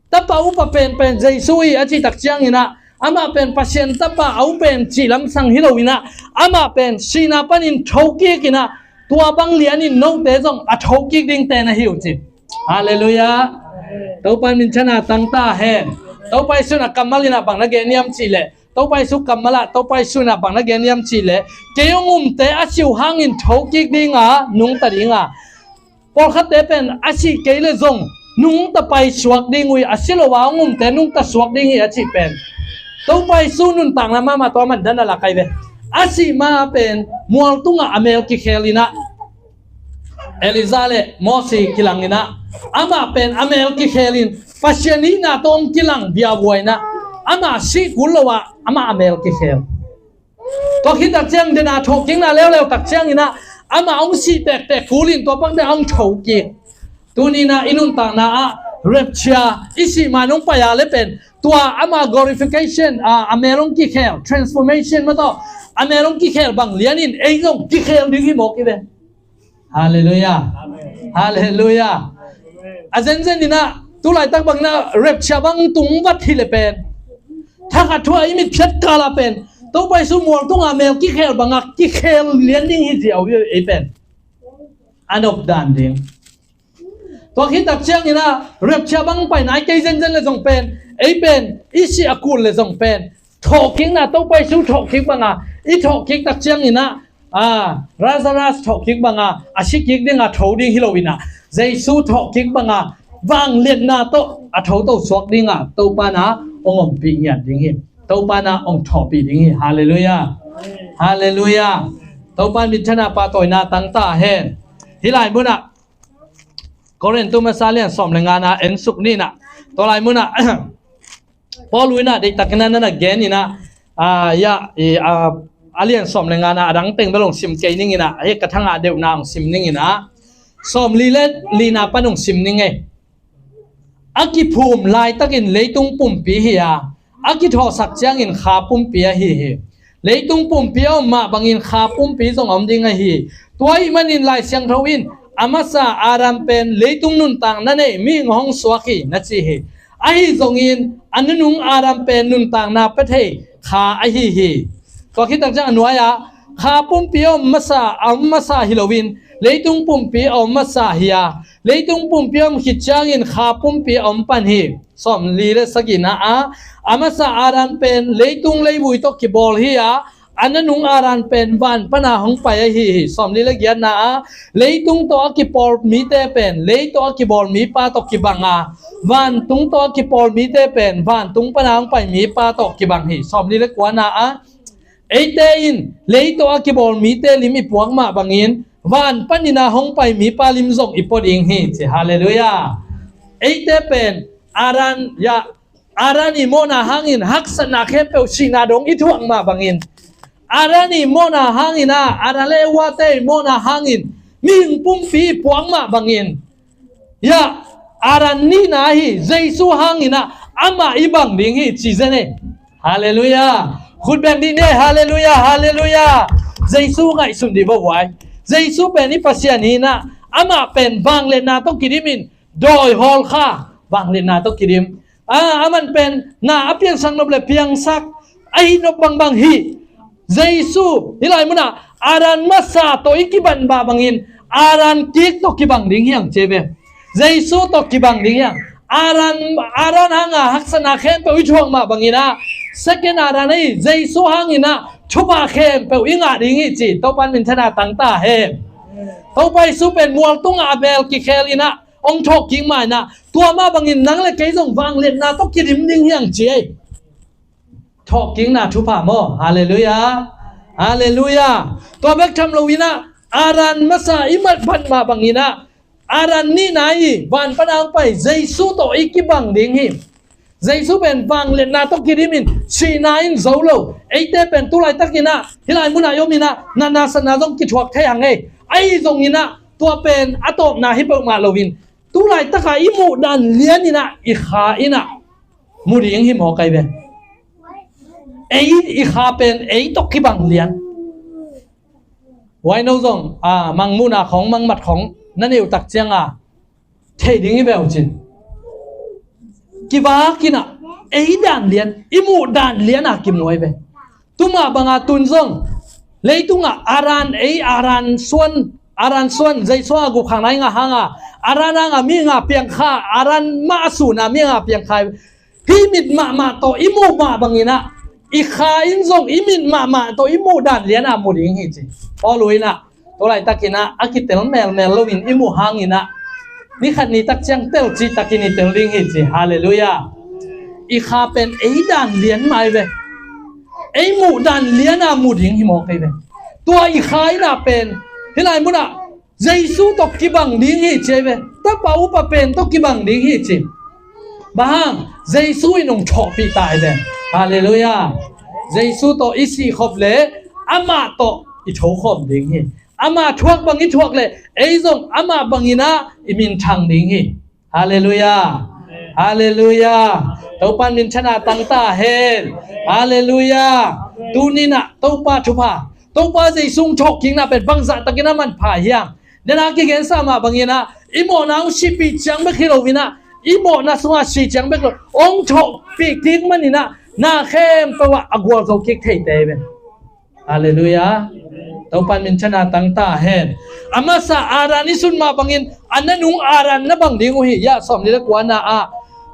Tapa upa penpen Jesu hi a cih tak ciangin ah, amah pen Pasian Tapa a upen cih lamsang hi lo in ah, amah pen sihna panin thokik in ah, tua bang lianin note zong a thokik dingte na hi uh ci. Halleluiah. Topa in minthanna tang ta hen. Topa Jesu in ah kammal in ah bang na gen hiam cih leh, Topa Jesu kammal ah, Topa Jesu in ah bang na gen hiam cih leh, kei hong umte a si uh hangin thokik ding a, nungta ding a, pawlkhatte pen a sih kei leh zong nungta paisuak ding uh hi, a si lo a hong umte nungta suak ding hi a cih pen Topa Jesu nuntakna mahmah tua man dan a lak ahi ve. A sih ma pen mual tungah a mel kikhel in ah, Elijah le Mosi kilang in ah, amah pen a mel kikhel in Pasian hihna tawh hong kilang biavua in ah, amah sih kul lo ah amah a mel kikhel. Tua khit tak ciang dena thawhkikna leuleu tak ciangin ah, amah hong sih tektek kul in tua pakte hong thokik. Tuni in ah i nuntakna ah rapture, i sih ma-in hong pai a leh pen tua ama glorification, a, a mel hong kikhel, transformation mah tawh, a mel hong kikhel bang lianin ei zong kikhel ding hi mawk hi ve. Halleluiah. Halleluiah. A zenzen in ah, tu laitak bang in ah rapture bang tung vat hi leh pen, thakhat thu-a i mitphiat kal ah pen Topa Jesu mual tungah mel kikhel bangah kikhel lian ding hi ci a uh hi ei pen. A nop dan ding. Tua khit tak ciangin ah rapture bang pai nai kei zenzen leh zong pen, ei pen i sih a kul leh zong pen thawhkikna, Topa Jesu thawhkik banga i thawhkik tak ciangin ah, a, Lazarus thawhkik banga a si kik dinga tho ding hi lo in ah, Jesu thawhkik banga vangliatna tawh a tho to suak dinga Topa in ah hong ompih ngiat ding hi. Topa in ah hong thawhpih ding hi. Halleluiah. Halleluiah. Topa in minthanna pahtawina tang ta hen. Hih lai munah Korin tu masa lian sawm le ngana en suk ni in ah, tua lai munah Paul in ah deihtakin ah na gen in ah, a, ya, i, a, a lian sawm le ngana a dang teng bel hong sim kei ning in ah, a, hi ka thangah deuhna hong sim ning in ah, sawm li le lina pan hong sim ning ei. A kiphum laitakin leitung pumpi hi a, a kithawhsak ciangin kha pumpi ahi hi. Leitung pumpi a om mah bangin kha pumpi zong a om ding ahi hi. Tua ahih manin Lai Siangtho in a masa Adam pen leitung nuntakna nei mihing hong suak hi na ci hi. Ahi zongin a nunung Adam pen nuntakna pia thei kha ahi hi. Tua khit tak ciang a nuai-ah kha pumpi a om masa, a om masa hi loin leitung pumpi a om masa hi a, leitung pumpi a om khit ciangin kha pumpi a om pan hi. Sawm li le sagihna ah, a masa Adam pen leitung leivui tawh kibawl hi a, a nunung Adam pen van pana hong pai ahi hi. Sawm li le giatna ah, leitung tawh a kipawl mite pen lei tawh a kibawl mipa tawh kibang a, vantung tawh a kipawl mite pen vantung pana hong pai mipa tawh kibang hi. Sawm li le kuana ah, eite in lei tawh a kibawl mite lim i puak mah bangin van panin a hong pai mipa lim zong i pua ding hi ci. Halleluiah. Eite pen Adam, ya, Adam i mawhna hangin haksatna khempeuh, sihna dong i thuak mah bangin, Adam i mawhna hangin a, Adam le Eva te i mawhna hangin mihing pumpi i puak mah bangin, ya, Adam nihna ahi Jesu hangin a, amah i bang ding hi ci zen ei. Halleluiah. Khut beng dih ni ei. Halleluiah. Halleluiah. Jesu ngaihsun dih va huai. Jesu pen i Pasian hi in a, amah pen vangliatna tawh kidim in dawi hawl kha, vangliatna tawh kidim. A, aman pen na a piangsak nop le piangsak, ahi nop bangbang hi. Jesu, hih lai munah Adam masa tawh i kibang mah bangin Adam kik tawh kibang ding hi ang ci ve. Jesu tawh kibang ding hi ang. Adam, Adam hanga haksatna khempeuh i thuak mah bangin a, second Adam ahi Jesu hangin a thupha khempeuh i ngah ding hi ci. Topa in minthanna tang ta hen. Topa Jesu pen mual tungah a bel kikhel in a, hong thawhkik mah in a, tua mah bangin nang le kei zong vangliatna tawh kidim ding hi ang ci ei. Thawhkikna thupha maw? Halleluiah. Halleluiah. Tua bek tham lo in a, Adam masa i matphat mah bangin a, Adam nihna i van pana hong pai Jesu tawh i kibang ding hi. Jesu pen vangliatna tawh kidimin sihna in zo lo. Eite pen tu laitakin ah hih lai munah i om in ah natna satna zong kithuak thei hang ei. Ahi zongin ah tua pen a tawpna hi peuhmah loin tu laitaka i muh dan lianin ah i kha in ah mu ding hi maw kai ve. Ei i kha pen ei tawh kibang lian. Huaino zong a mangmuhna khong mangmat khong na neu tak cianga thei ding i veu cin. Kivak in ah ei dan lian i muh dan lian a kimuai ve. Tuma banga tun zong leitungah Adam ei Adam suan Adam suan Jesu a gupkhakna i ngah hanga Adam hanga mi nga piangkha Adam mah a suna mi nga piangkha. Hih mit mahmah tawh i muh mah bangin ah i kha in zong i mit mahmah tawh i muh dan lian a mu ding hi ci. Paul in ah tu laitakin ah a kitel melmel loin i muh hangin ah ni khat ni tak ciang tel cih takin i tel ding hi ci. Halleluiah. I kha pen ei dan lian mai ve. Ei muh dan lian a mu ding hi maw kai ve. Tua i kha in ah pen hih lai munah Jesu tawh kibang ding hi ci ai ve. Tapa upa pen tawh kibang ding hi ci. Bang hang Jesu in hong thawhpih ta ai ve. Halleluiah. Jesu tawh i sih khop le amah tawh i tho khawm ding hi. Amah thuak bang i thuak le ei zong amah bangin ah i minthang ding hi. Halleluiah. Halleluiah. Topa min thana tang ta hen. Halleluiah. Tuninah Topa thupha Topa Jesu hong thawhkikna pen bangzah takin a manpha hiam? Dena kigensa mah bangin ah i mawhna hong sihpih ciang bek hi loin ah i mawhna sungah si ciang bek lo hong thawhpih kik manin ah na khempeuh ah a gualzo kik theite hi ve. Halleluiah. Topa min thana tang ta hen. A masa Adam i sun mah bangin a nanung Adam na bang ding uh hi. Yah sawm li le kuana ah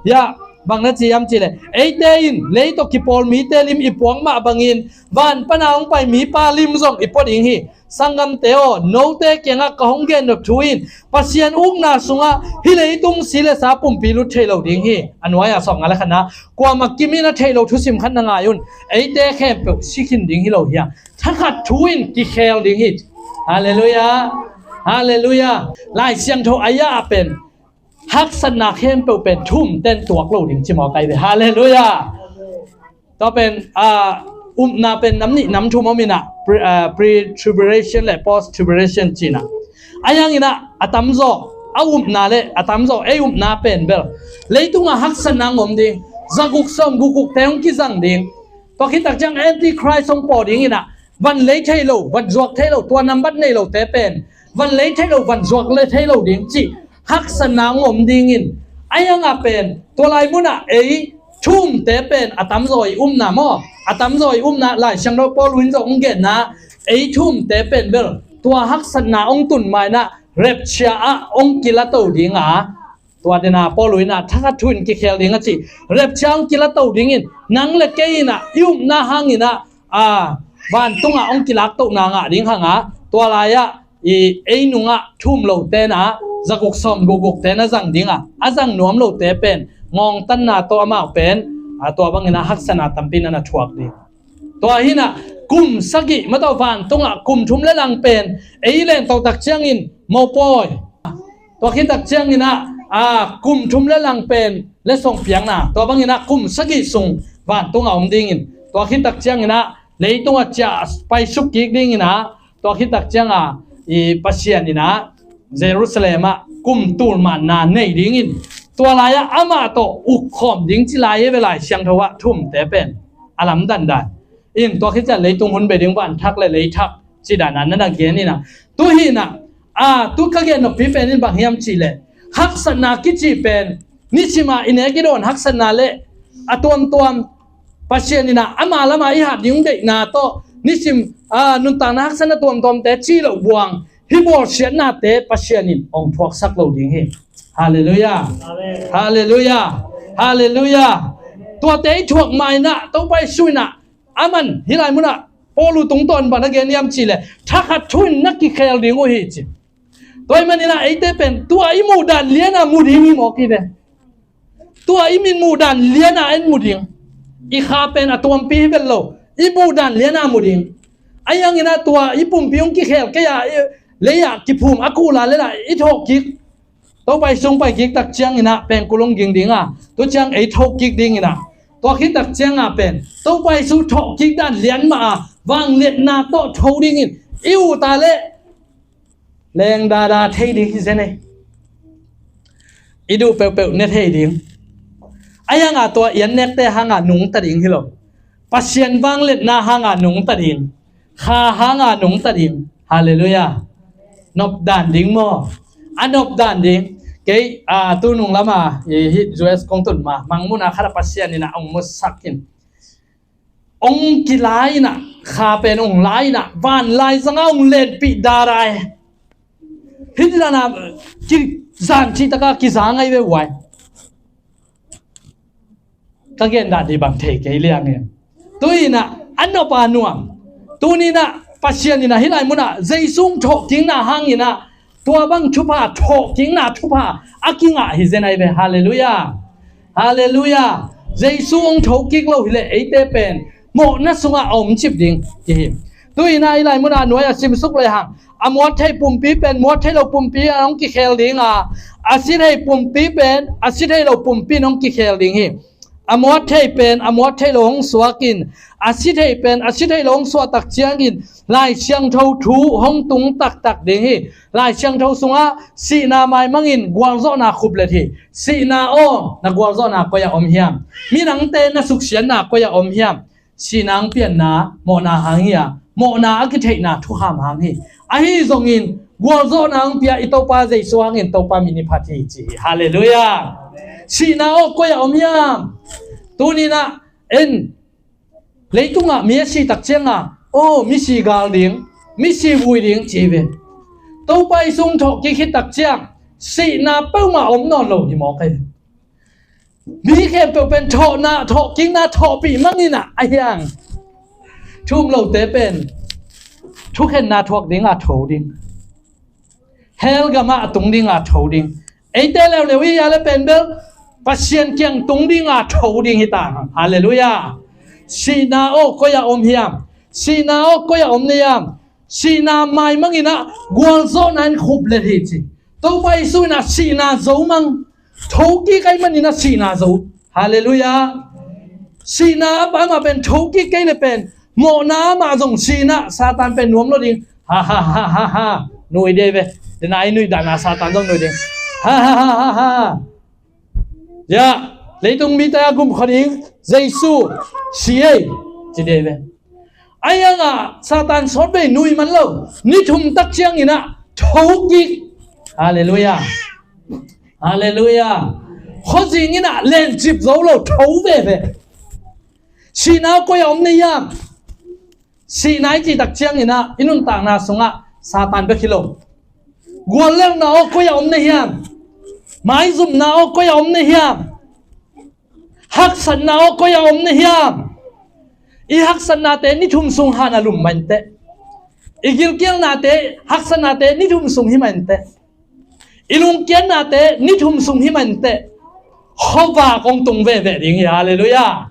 yah bang na ci hiam cih le eite in lei tawh kipawl mite lim i puak mah bangin van pana hong pai mipa lim zong i pua ding hi. Sanggamte aw, note kiangah ka hong gennop thu in Pasian ukna sungah hih leitung si le sa pumpi lut thei lo ding hi. A nuai-ah sawm nga le khatna kuamah kimin a theih lo thusim khat na ngai un. Eite khempeuh si khin ding hi lo hiam? Thakhat thu in kikhel ding hi. Halleluiah. Halleluiah. Lai Siangtho a ya a pen haksatna khempeuh pen thum ten tuak lo ding ci maw kai ve. Halleluiah. Tua pen a upna pen nam nih nam thum om in ah pre-tribulation le post tribulation ci in ah a yang in ah a tamzaw a upna le a tamzaw ei upna pen bel leitungah haksatna ngom ding, zaguk sawm gukgukte hong kizang ding. Tua khit tak ciang antichrist hong paw ding in ah van lei thei lo, van zuak thei lo, tua nambat nei lote pen van lei thei lo, van zuak le thei lo ding cih haksatna hong om dingin a yangah pen tua lai munah ei thumte pen a tamzaw i upna maw? A tamzaw i upna Lai Siangtho Paul in zong hong genna ei thumte pen bel tua haksatna hong tun mainah rapture ah hong kilato dinga tua dena Paul in ah thakhat thu in kikhel ding a cih rapture hong kilato dingin nang le kei in ah i upna hangin ah a vantungah hong kilaktohna ngah ding hanga tua lai-ah i ei nungah thum lote na zaguk sawm gukgukte na zang dinga a zang nuam lote pen ngawngtanna tawh amau pen a tua bangin ah haksatna tampi na na thuak ding. Tua hinah kum sagih matawh vantungah kum thum le lang pen ei lento tak ciangin mopawi. Tua khit tak ciangin ah a kum thum le lang pen le songpiakna tua bangin ah kum sagih sung vantungah om dingin tua khit tak ciangin ah leitungah ciah paisuk kik dingin ah tua khit tak cianga i Pasian in ah Jerusalem ah kum tul manna nei dingin tua lai-ah amah tawh ukkhawm ding ci lai hi ve Lai Siangtho ah thumte pen a lamdan dan in tua khit ciah leitung hun bei ding van thak le lei thak ci dan ah na na gen in ah tu hinah a tu ka gen noppi pen in bang hiam cih leh haksatna kici pen nisimah i nek i dawn haksatna le a tuamtuam Pasian in ah ama lama i hat ding deihna tawh nisim a nuntakna haksatna tuamtuamte cih loh buang hih bawlsiatnate Pasian in hong thuaksak lo ding hi. Halleluiah. Halleluiah. Halleluiah. Tuate i thuak mainah Topa i suinah a man hih lai munah Paul u tungtawn bang na gen hiam cih leh thakhat thu in na kikhel ding uh hi ci. Tua i maninah eite pen tua i muh dan liana mu ding hi mawk hi ve. Tua i min muh dan liana en mu ding. I kha pen a tuampi hi vet lo i muh dan liana mu ding. A yanginah tua i pumpi hong kikhel kei-a lei-ah kiphum a kuhla lela i thawh kik Topa Jesu hong pai kik tak ciangin ah pengkul hong ging ding a, tua ciang ei tho kik dingin ah, tua khit tak ciang ah pen Topa Jesu thawh kik dan lian mah a, vangliatna tawh tho dingin i ut a leh leng dada thei ding hi zen ei. I duh peuhpeuh ne thei ding. A hiang a tua i an nekte hang a nungta ding hi lo. Pasian vangliatna hang a nungta ding. Kha hang a nungta ding. Halleluiah. Nop dan ding maw? A nop dan ding. Kei a tu nung lam a i hih U S kong tun ma, Mangmuhna khat a Pasian in a hong musak in, hong kilai in ah, kha pen hong lai in ah, vanlai zang a hong lenpih dada hi. Hih dan a kizan cih tak a kiza ngai ve uai. Ka gen dan dih bang thei kei liang in. Tu in ah a nop a nuam. Tuni in ah Pasian in ah hih lai mun ah Jesu hong thawhkikna hang in ah tua bang thupha, thawhkikna thupha a kingah hi zen ai ve. Halleluiah. Halleluiah. Jesu hong thokik lo hi leh eite pen mawhna sungah a om cip ding hi hi. Tu in ah hih lai mun ah nuai a simsuk le hang, a muat thei pumpi pen muat thei lo pumpi in hong kikhel ding a, a si thei pumpi pen a si thei lo pumpi in hong kikhel ding hi. A muat thei pen a muat thei lo hong suak in, a si thei pen a si thei lo hong suah tak ciangin Lai Siangtho thu hong tung taktak ding hi. Lai Siangtho sungah sihna maimangin gualzawhna khuplet hi. Sihna aw, na gualzawhna koi ah om hiam? Minangte na suksiatna koi ah om hiam? Sihna hong pianna mawhna hang hi a, mawhna a kitheihna thukham hang hi. Ahi zongin gualzawhna hong pia i Topa Jesu hangin Topa min i phat hi ci hi. Halleluiah. Sihna aw koi ah om hiam? Tuni in ah en, leitungah mi a si tak ciang a, aw, misi gal ding, misi vui ding ci ve. Topa Jesu hong thawhkik khit tak ciang sihna peuhmah om nawn lo hi mawk hi. Mi khempeuh pen thawhna, thawhkikna thawhpih mang in ah, a hiang thu um lote pen thukhenna thuak ding a tho ding. Hell gam ah a tung ding a tho ding. Eite leuleu i a le pen bel Pasian kiang tung ding a tho ding hi ta. Halleluiah. Sihna aw koi ah om hiam? Sihna aw koi ah om na hiam? Sihna maimang in ah gualzawhna in khuplet hi ci. Topa Jesu in ah sihna zo mang. Thokik ai man in ah sihna zo. Halleluiah. Sihna a pa mah pen thokik kei le pen mawhna mah zong sihna Satan pen nuam lo ding. Ha ha ha ha ha. Nui dei ve. Dena i nui dana Satan zong nui ding. Ha ha ha ha ha. Ya, leitung mite a gum kho ding Jesu si ei ci dei ve. A hiang a Satan sawt vei nui man lo. Ni thum tak ciang in ah thokik. Halleluiah. Halleluiah. Khuazing in ah lencip zo lo tho veve. Sihna koi ah om na hiam? Sihna i cih tak ciang in ah i nuntakna sungah Satan bek hi lo. Guallelhna aw koi ah om na hiam? Maizumna aw koi ah om na hiam? Haksatna aw koi ah om na hiam? I haksatnate ni thum sung han a lum mah inteh. I gilkialnate, haksatnate ni thum sung hi mah inteh. I lungkiatnate ni thum sung hi mah inteh. Khuavak hong tung veve ding hi. Halleluiah.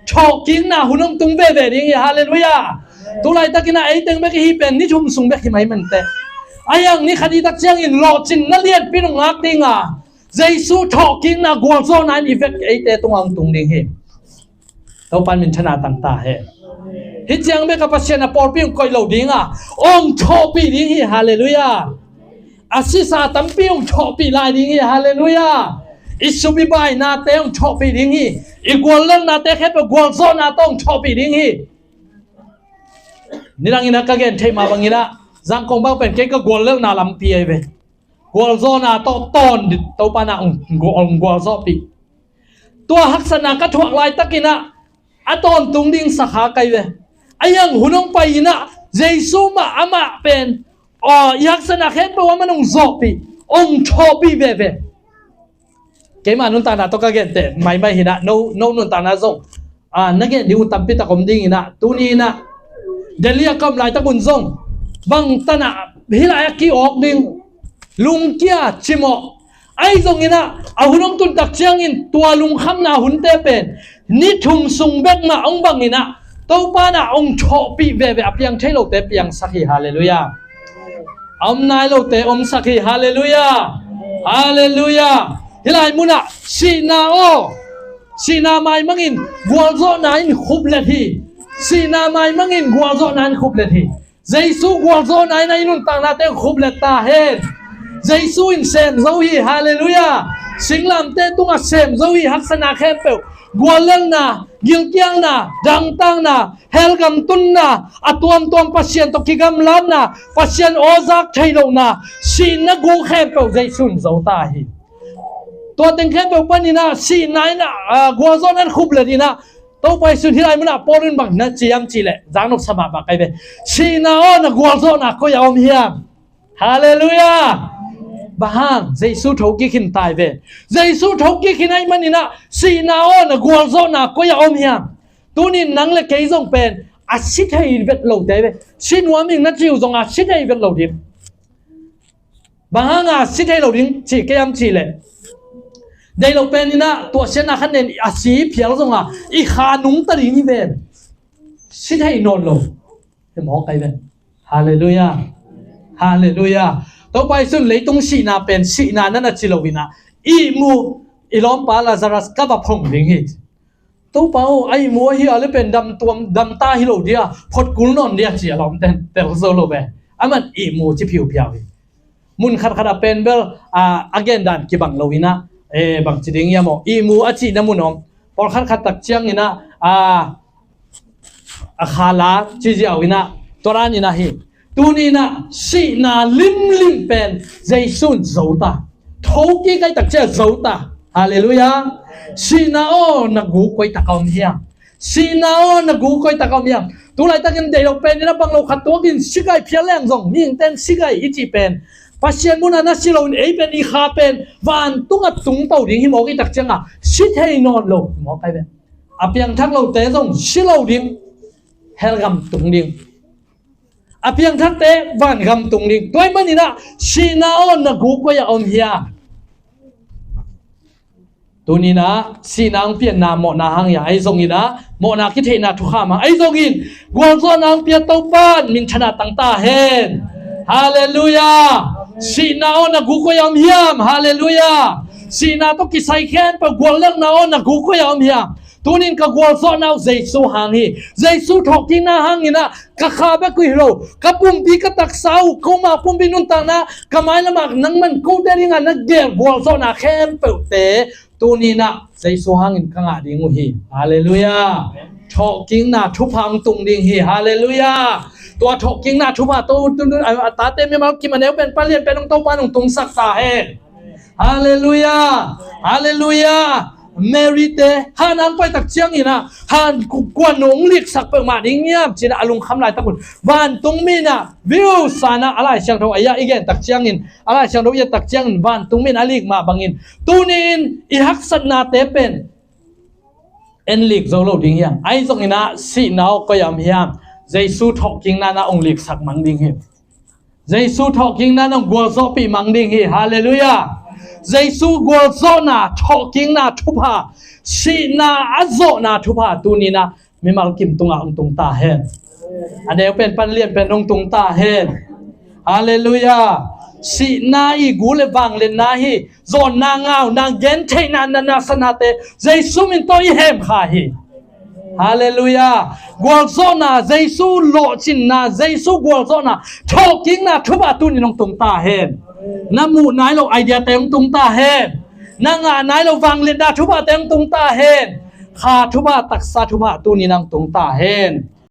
Thawhkikna hun hong tung veve ding hi. Halleluiah. Tulaitakin ah ei teng bek i hih pen ni thum sung bek hi mah hi mah inteh. A hiang ni khat i tak ciangin lawhcinna lianpi in hong ngak ding a, Jesu thawhkikna gualzawhna in i vek eite tungah hong tung ding hi. Topa in minthanna tang ta hen. Hih ciang bek a Pasian a pawlpi hong koih lo ding a, hong thawhpih ding hi. Halleluiah. A sisa tampi hong thawhpih lai ding hi. Halleluiah. I sum i bainate hong thawhpih ding hi. I guallelhnate khempeuh gualzawhna tawh hong thawhpih ding hi. Nidang in ah ka gen theih mah bangin ah Zangkong bang pen kei ka guallelhna lampi ahi ve. Gualzawhna tawh tawn ding, Topa in ah hong gual, hong gualzawhpih. Tua haksatna ka thuak laitakin ah a tawntung ding sakha kai ve. A hiang hun hong pai in ah Jesu mah amah pen, aw, i haksatna khempeuh amah in hong zawhpih, hong thawhpih veve. Keimah nuntakna tawh ka genteh maimai hi in ah, no, no nuntakna zong, ah, na gen ding uh tampi tak om ding in ah, tuni in ah Delhi ah ka om laitak un zong bangtan ah hih lai a ki-awk ding, lungkia cimawh. Ahi zongin ah a hun hong tun tak ciangin tua lungkhamna hunte pen ni thum sung bek mah hong bang in ah Topa in ah hong thawhpih veve, a piang thei lote piangsak hi. Halleluiah. A om nai lote omsak hi. Halleluiah. Halleluiah. Hih lai munah sihna aw, sihna maimangin gualzawhna in khuplet hi. Sihna maimangin gualzawhna in khuplet hi. Jesu gualzawhna in a i nuntaknate khuplet ta hen. Jesu in sem zo hi. Halleluiah. Singlamteh tungah sem zo hi. Haksatna khempeuh, guallelhna, gilkialna, dangtakna, hell gam tunna, a tuamtuam Pasian tawh kigamlatna, Pasian aw zak thei lohna, sihna guk khempeuh Jesu in zo ta hi. Tua teng khempeuh paninah sihna inah, ah, gualzawhna in khuplet inah, Topa Jesu in hih lai munah Paul in bang na ci hiam cihleh, zaknop sa mahmah kai ve. Sihna aw, na gualzawhna koi ah om hiam? Halleluiah. Bang hang? Jesu thokik khin ta hi ve. Jesu thokik khin ahih maninah sihna aw, na gualzawhna koi ah om hiam? Tunin nang le kei zong pen a si thei vet lote ve. Si nuam ing na ci uh zong a si thei vet lo ding. Bang hanga si thei lo ding cih kei hiam cihleh, deih lo pen inah tuahsiatna khat nen a si phial zonga i kha nungta ding hi ven. Si thei nawn lo. Hi mawk kai ven. Halleluiah. Halleluiah. Topa Jesu in leitung sihna pen sihna na na ci lo inah, ihmu, i lawmpa Lazarus ka va phong ding hi. Topa aw, a ihmu ahi a le pen dam tuam, dam ta hi lo dia, phot kul nawn dia ci a lawmten tel zo lo ve. Aman ihmu ci phiuphiau hi. Mun khatkhat a pen bel, a, a gendan kibang lo inah, e, bang ci ding ia maw, ihmu a cihna mun om. Pawlkhat khat tak cianginah, a, a khala ci ziau inah, tua dan inah hi. Tuninah sihna limlim pen Jesu in zo ta. Thokik ai tak ciah zo ta. Halleluiah. Sihna aw, na guk koi tak a om hiam? Sihna aw, na guk koi tak a om hiam? Tulaitakin deih lo pen inah bang lo khat tuakin sigai phial leng zong, mihingten sigai i cih pen Pasian munah na si loin ei pen i kha pen vantungah tungto ding hi mawk i tak cianga si thei nawn lo hi mawk ai pen. A piangthak lote zong si lo ding. Hell gam tung ding. A piangthakte vangam tung ding. Tua ahih maninah sihna aw, na guk koi ah om hiam? Tuninah sihna hong pianna mawhna hang hiam? Ahi zonginah mawhna kitheihna thukham hang. Ahi zongin gualzawhna hong pia Topa in minthanna tang ta hen. Halleluiah. Sihna aw, na guk koi ah om hiam? Halleluiah. Sihna tawh kisai khempeuh guallelhna aw, na guk koi ah om hiam? Tunin ka gualzawhna uh Jesu hang hi. Jesu thawhkikna hanginah ka kha bek uh hi lo, ka pumpi, ka taksa uh, koma pumpi nuntakna, ka mailamah nangman kote dingah na gel gualzawhna khempeuhte tuninah Jesu hangin ka ngah ding uh hi. Halleluiah. Thawhkikna thupha hong tung ding hi. Halleluiah. Tua thawhkikna thupha to tundun a tate mimal kim a neu pen palian pen hong Topa nong tungsak ta hen. Halleluiah. Halleluiah. Mary te han ang pai tak ciangin ah han kuan nong liksak peuhmah ding hiam cinah a lungkham laitak un vantung minah view sanah a Lai Siangtho a iah i gen tak ciangin a Lai Siangtho iah tak ciangin vantung minah a lik mah bangin tunin i haksatnate pen en lik zo lo ding hiam? Ahi zonginah sihna aw koi a om hiam? Jesu thawhkikna na ong liksak mang ding hi. Jesu thawhkikna nong gualzawhpih mang ding hi. Halleluiah. Jesu gualzawhna, thawhkikna thupha, sihna a zawhna thupha tuninah mimal kim tungah hong tung ta hen. A neu pen pan lian pen hong tung ta hen. Halleluiah. Sihna i gu le vangliatna hi. Zawnna, ngauna, gentheihna, na nasatnate Jesu min tawh i hemkha hi. Halleluiah. Gualzawhna, Jesu lawhcinna, Jesu gualzawhna, thawhkikna thupha tunin hong tung ta hen. Na muh nai lo ideate hong tung ta hen. Na ngah nai lo vangliatna thuphate hong tung ta hen. Kha thupha, taksa thupha tunin hong tung ta hen.